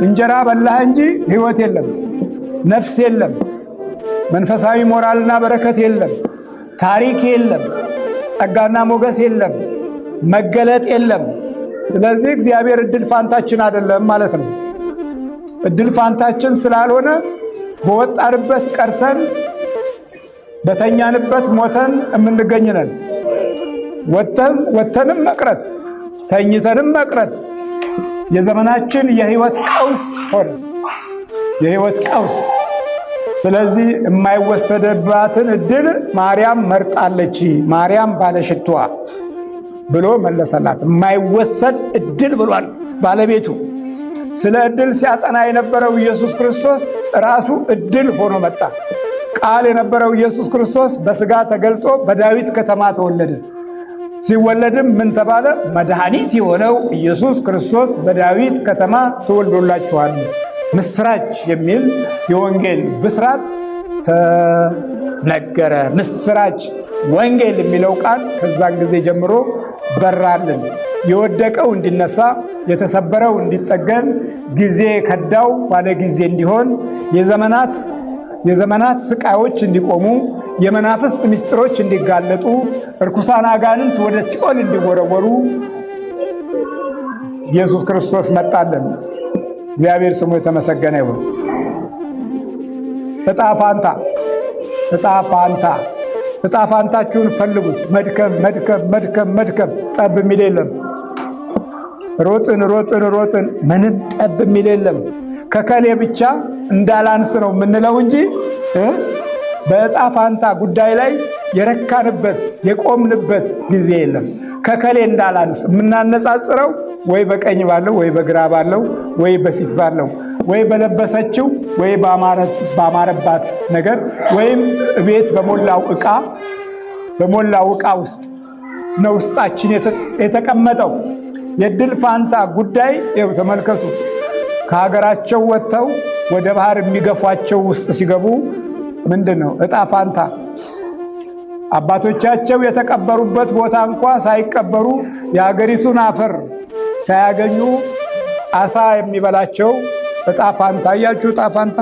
እንጀራ በላህ እንጂ ሕይወት የለም፣ ነፍስ የለም፣ መንፈሳዊ ሞራልና በረከት የለም፣ ታሪክ የለም፣ ጸጋና ሞገስ የለም፣ መገለጥ የለም። ስለዚህ እግዚአብሔር እድል ፋንታችን አይደለም ማለት ነው። እድል ፋንታችን ስላልሆነ በወጣንበት ቀርተን በተኛንበት ሞተን የምንገኝ ነን። ወጥተንም መቅረት ተኝተንም መቅረት የዘመናችን የህይወት ቀውስ ሆነ፣ የህይወት ቀውስ። ስለዚህ የማይወሰድባትን እድል ማርያም መርጣለች። ማርያም ባለሽቷ ብሎ መለሰላት። የማይወሰድ እድል ብሏል ባለቤቱ። ስለ እድል ሲያጠና የነበረው ኢየሱስ ክርስቶስ ራሱ እድል ሆኖ መጣ። ቃል የነበረው ኢየሱስ ክርስቶስ በስጋ ተገልጦ በዳዊት ከተማ ተወለደ። ሲወለድም ምን ተባለ? መድኃኒት የሆነው ኢየሱስ ክርስቶስ በዳዊት ከተማ ተወልዶላችኋል፣ ምስራች የሚል የወንጌል ብስራት ተነገረ። ምስራች ወንጌል የሚለው ቃል ከዛን ጊዜ ጀምሮ በራልን። የወደቀው እንዲነሳ፣ የተሰበረው እንዲጠገን፣ ጊዜ ከዳው ባለ ጊዜ እንዲሆን፣ የዘመናት ስቃዮች እንዲቆሙ፣ የመናፍስት ምስጢሮች እንዲጋለጡ፣ እርኩሳን አጋንንት ወደ ሲኦል እንዲወረወሩ ኢየሱስ ክርስቶስ መጣልን። እግዚአብሔር ስሙ የተመሰገነ ይሁን። ዕጣ ፋንታ፣ ዕጣ ፋንታ፣ ዕጣ ፋንታችሁን ፈልጉት። መድከም መድከም መድከም መድከም፣ ጠብ የሚል የለም። ሮጥን ሮጥን ሮጥን፣ ምንም ጠብ የሚል የለም። ከከሌ ብቻ እንዳላንስ ነው የምንለው እንጂ በዕጣ ፋንታ ጉዳይ ላይ የረካንበት የቆምንበት ጊዜ የለም። ከከሌ እንዳላንስ የምናነጻጽረው ወይ በቀኝ ባለው፣ ወይ በግራ ባለው፣ ወይ በፊት ባለው፣ ወይ በለበሰችው፣ ወይ ባማረባት ነገር፣ ወይም ቤት በሞላው ዕቃ፣ በሞላው ዕቃ ውስጥ ነው ውስጣችን የተቀመጠው። የድል ፋንታ ጉዳይ ይኸው ተመልከቱ። ከሀገራቸው ወጥተው ወደ ባህር የሚገፏቸው ውስጥ ሲገቡ ምንድን ነው ዕጣ ፋንታ? አባቶቻቸው የተቀበሩበት ቦታ እንኳ ሳይቀበሩ፣ የሀገሪቱን አፈር ሳያገኙ አሳ የሚበላቸው ዕጣ ፋንታ እያችሁ ዕጣ ፋንታ።